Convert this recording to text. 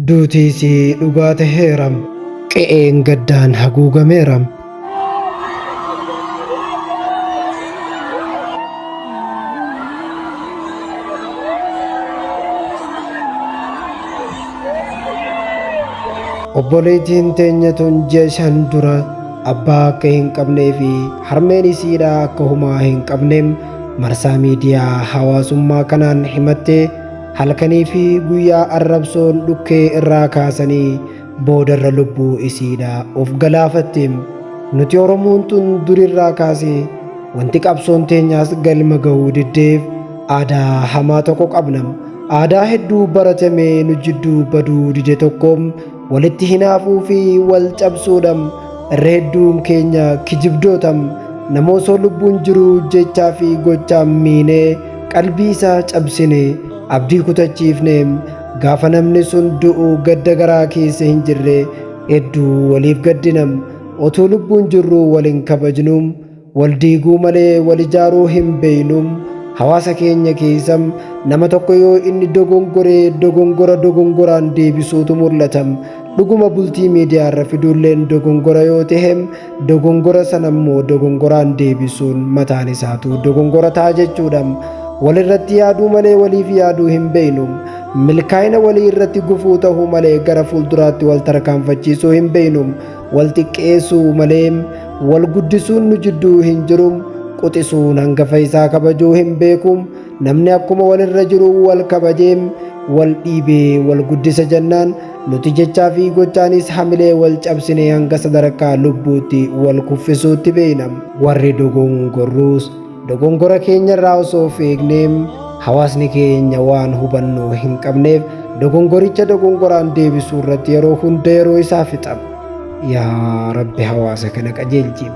Duuti isii dhugaa taheera. Qe'een gaddaan haguugameera. Obboleettiin teenya tun ji'a 5 dura abbaa akka hin qabnee fi harmeen isiidhaa akka humaa hin qabne marsaa miidiyaa hawaasummaa kanaan himattee halkanii fi guyyaa arrabsoon dhukkee irraa kaasanii boodarra lubbuu isiidhaa of galaafatte. Nuti Oromoon tun durirraa kaasee wanti qabsoon teenyaas galma gahuu diddeef aadaa hamaa tokko qabna. Aadaa hedduu baratamee nu jidduu baduu dide tokko walitti hinaafuu fi wal cabsuudha. Irra hedduun keenya kijibdoota. Nama osoo lubbuun jiruu jechaa fi gochaan miinee qalbii isaa cabsine abdii kutachiifne gaafa namni sun du'u gadda garaa keessa hin jirre hedduu waliif gaddina. Otuu lubbuun jirruu wal hin kabajnu. Wal diiguu malee wal ijaaruu hin beeynu. Hawaasa keenya keessa nama tokko yoo inni dogongore dogongora dogongoraan deebisuutu mul'ata. Dhuguma bultii miidiyaarra fiduulleen dogongora yoo tahe dogongora sana immoo dogongoraan deebisuun mataan isaatu dogongora ta'a jechuudha. Walirratti yaaduu malee waliif yaaduu hin beeynu. Milkaa'ina walii irratti gufuu tahuu malee gara fuulduraatti wal tarkaanfachiisuu hin beeynu. Wal xiqqeessuu malee wal guddisuun nu jidduu hin jiru. Quxisuun hangafa isaa kabajuu hin beeku. Namni akkuma walirra jiru wal kabajee wal dhiibee wal guddisa jennaan nuti jechaa fi gochaanis hamilee wal cabsinee hanga sadarkaa lubbuutti wal kuffisuutti beeyna. Warri dogongorruus dogongora keenyarraa osoo of eegnee hawaasni keenya waan hubannoo hin qabneef dogongoricha dogongoraan deebisuu irratti yeroo hunda yeroo isaa fixa. Yaa Rabbi hawaasa kana qajeelchi.